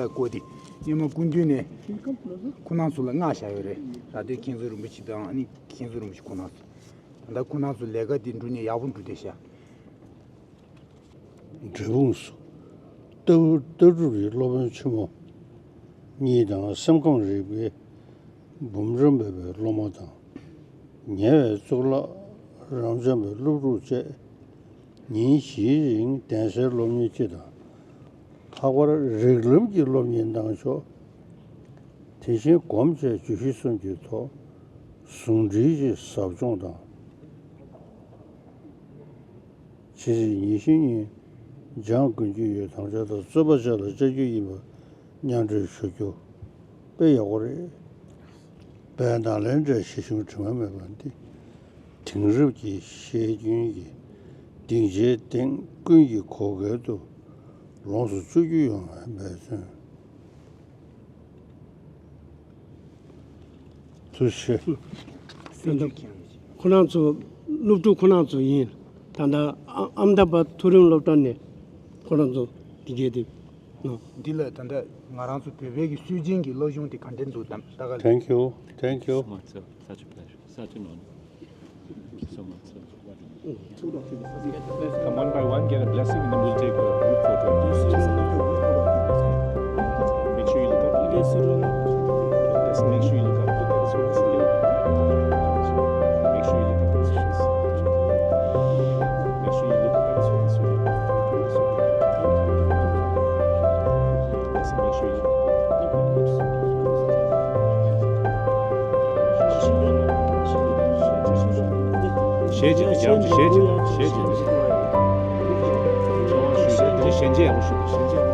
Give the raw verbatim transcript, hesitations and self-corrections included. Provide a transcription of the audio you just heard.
བསྐོ་སྟེ། སྔོན་མ་སྐུ་མདུན་ནས་ཁོང་རྣམ་ཚོ་ལ་མངགས་བཞག་ཡོད་རེད། ད་ལྟའི་མཁན་ཟུར་རིན་པོ་ཆེ་དང་ཨ་ནི་མཁན་ཟུར་རིན་པོ་ཆེ་ཁོང་རྣམ་ཚོ། ད་ལྟ་ཁོང་རྣམ་ཚོ་ལས་ཀ་དེ་འགྲོ་ནས་ཡག་པོ་འགྲོ་བསྡད་ཤག་འབྲས་སྤུངས་སུ་ལྟ་བུ་ལྟ་གྲུབ་ཀྱི་སློབ་དཔོན་ཆེན་མོ་གཉིས་དང་སེམས་ཁམས་རིག་པའི་འབུམ་རམས་པ་པའི་སློབ་མ་དང་། ཉེ་བའི་གཙུག་ལག་རབ་འབྱམས་པའི་སློབ་ཕྲུག་བཅས་ཉིན་བཞིའི་རིང་གདན་སའི་སློབ་གཉེར་སྤྱི་དང་། ལྷག་པར་རིགས་ལམ་གྱི་སློབ་གཉེར་གནང་ཕྱོགས། དེ་བཞིན་སྒོམ་བཅས་བརྗོད་གཞི་གསུམ་གྱི་ཐོག་ཟུང་འབྲེལ་གྱི་ཟབ་སྦྱོང་དང་། ཕྱི་ཚེས་ཉི་ཤུ་ཉིན་འཇང་དགུན་གྱི་ཡུལ་དམ་བཅའ་དང་རྩོད་པ་བཅས་ལ་བཅར་རྒྱུ་ཡིན་པ་མཉམ་འབྲེལ་ཞུ་རྒྱུ་དཔེ་ཡག་པོ་རེད། པའི་ནཱ་ལེནྡྲའི་ཞི་ཞིང་དྲི་མ་མེད་པ་འདི། དེང་རབས་ཀྱི་ཤེས་ཡོན་གྱི་སྡིངས་ཆའི་སྟེང་ཀུན་གྱི་གོ་སྐལ་དུ་ལོངས་སུ་སྤྱོད་རྒྱུ་ཡོང་བའི་འབད་བརྩོན། ཐུགས་རྗེ་ཆེ། ད་ལྟ་ཁོ་རང་ཚོ་སློབ་ཕྲུག་ཁོ་རང་ཚོ་ཡིན། ད་ལྟ་ཨ་ཨམ་ད་པ་མཐོ་རིམ་སློབ་གྲྭ་ནས་ཁོ་རང་ཚོ་དེ་གས་དེ། འདི་ལ་ད་ལྟ་ང་རང་ཚོ་བོད་པའི་གི་སྲོལ་རྒྱུན་གྱི་སློབ་སྦྱོང་དེ་ག་འདྲ་འདུག་དམ་ད་ག་ལ། Thank you. Thank you. So much, sir. Such a pleasure. Such an honor. Thank you so much, sir. Come one by one, get a blessing, and then we'll take a group photo. Make sure you look up. Yes, sir. Let's make sure you look up. Look at this one. Make sure you look up. Make sure you look up. Let's make sure you look up. ཞེས་བྱ། ཞེས་བྱ། ཞེས་བྱ། ཞེས་བྱ། ཞེས་བྱ།